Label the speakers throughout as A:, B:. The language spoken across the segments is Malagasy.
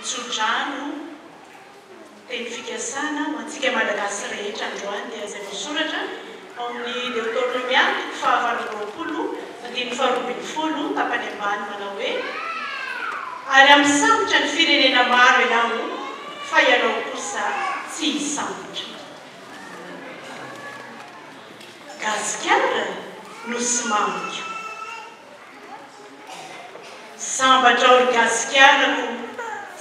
A: tsodrano teny fikasana ho antsika Malagasy rehetra androany dia izay voasoratra ao amin'ny Deoteronomia toko faha 28 andininy faha 12 tapany ambany manao hoe, Ary hampisambotra ny firenena maro ianao, fa ianao kosa tsy hisambotra. Gasikara no simamiko. Sambatra aho ry Gasikarako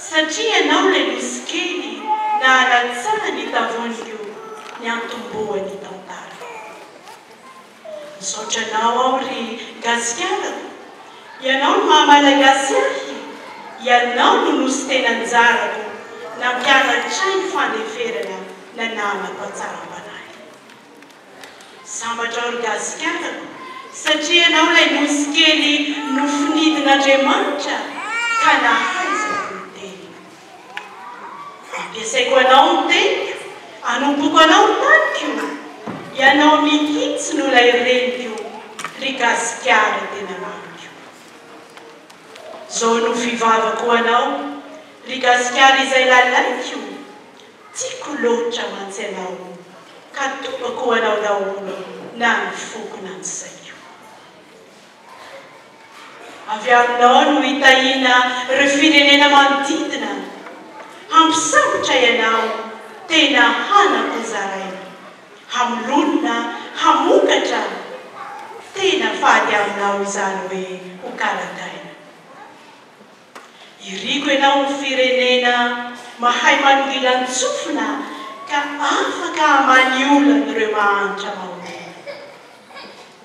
A: satria ianao ilay nosy kely nahalatsaha ny tavoniko niantombohan'ny tantarako. Misaotra anao aho ry Gasikarako, ianao no maha Malagasy ahy, ianao no nosy tena anjarako nampianatra ahy ny fandeferana nananako hatsaram-panahy. Sambatra aho ry Gasikarako satria ianao ilay nosy kely nofinidin'Andriamanitra ka nahaizako niteny. Ampiasaiko anao ny teniko, anompoko anao ny taniko, ianao mihitsy no ilay reniko ry Gasikara tena mamiko. Zao no fivavako ho anao ry Gasikara izay lalaiko, Tiako loatra mantsy ianao ka tobako ho anao daholo na ny foko na ny saiko. Avy aminao no hitahiana ireo firenena manodidina, hampisambotra ianao tena hanan-kozaraina, hamolonona, hamokatra, tena fady aminao izany hoe ho karakaina. Iriko ianao ho firenena mahay manongilan-tsofina ka afaka hamaha ny olan'ireo mahantra mahonena.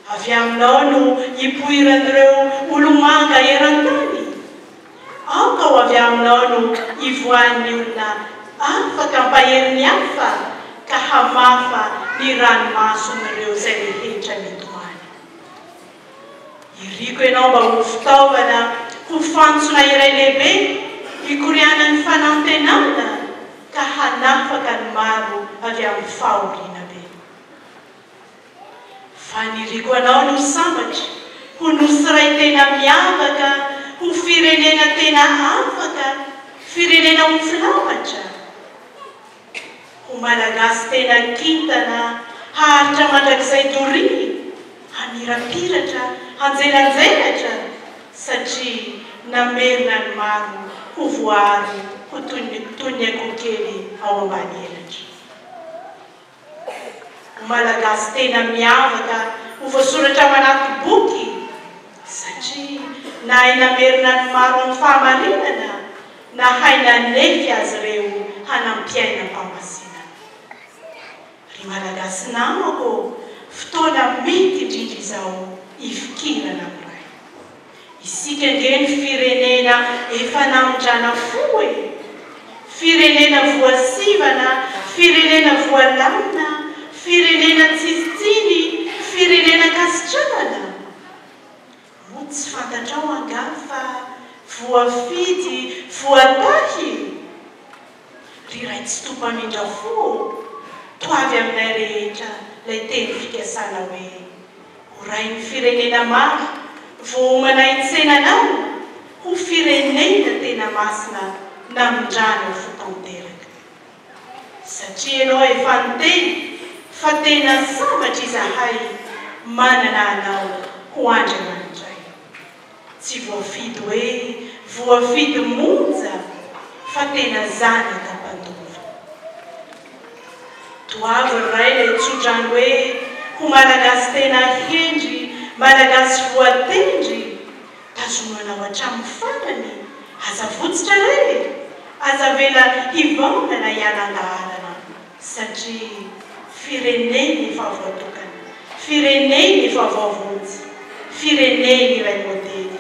A: Avy aminao no hipoiran'ireo olomanga eran-tany. Aoka ho avy aminao no hivoahan'ny olona afaka hampahery ny hafa ka hamafa ny ranomason'ireo izay rehetra nitomany. Iriko ianao mba ho fitaovana, ho fantsona iray lehibe hikorianan'ny fanantenana ka hanafaka ny maro avy amin'ny fahoriana be. Faniriako anao no sambatra, ho nosy iray tena miavaka, ho firenena tena afaka, firenena ho filamatra. Ho Malagasy tena kintana haharitra mandrakizay doria, hamirapiratra, hanjelanjelatra satria namerina ny maro ho voaaro ho toy ny toy ny akohokely ao ambany elatra. Ho Malagasy tena miavaka ho voasoratra ao anaty boky satria nahay namerina ny maro amin'ny fahamarinana, nahay nanefy azy ireo hanam-piainam-pahamasinana. Ry Malagasy namako ô, fotoana mety indrindra izao hifikirana amin'ny Ray. Isika ange ny firenena efa namindrana fo e! Firenena voasivana, firenena voalamina, firenena tsisy tsiny, firenena ankasitrahana. Moa tsy fantatrao angaha fa voafidy, voatahy e? Ry Ray Tsitoha Mpamindra fo ô, toavy aminay rehetra ilay teny fikasana hoe, Ho rain'ny firenena maro, voaomana hitsena anao, ho firenena tena masina namindranao fo tanteraka. Satria ianao efa niteny fa tena sambatra izahay manana anao ho Andriamanitray. Tsy voafidy hoe voafidy monja fa tena zanaka mpandova. Toavo ry Ray ilay tsodrano hoe ho Malagasy tena hendry, Malagasy voatendry, tazono anao hatramin'ny farany, aza votsitra re e! Aza avela hivaona na hiala an-daharana. Satria fireneny efa voatokana, fireneny efa voavonjy, fireneny iray modely.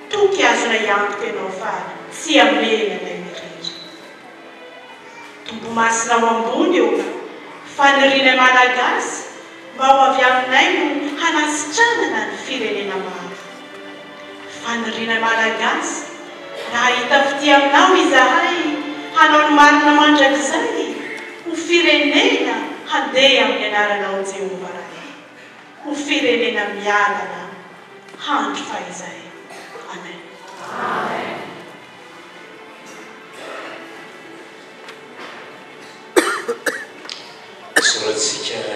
A: Toky azonay antoka ianao fa tsy hamela anay ho irery. Tompo Masina ao ambony ô, fanirianay Malagasy mba ho avy aminay no hanasitranana ny firenena maro. Faniriana Malagasy, raha hahita fitia aminao izahay, hanao ny marina mandrakizay, ho firenena handeha amin'ny anaranao Jehovah Ray, ho firenena miadana handry fahizay. Amen.
B: Amen. Isaorantsika.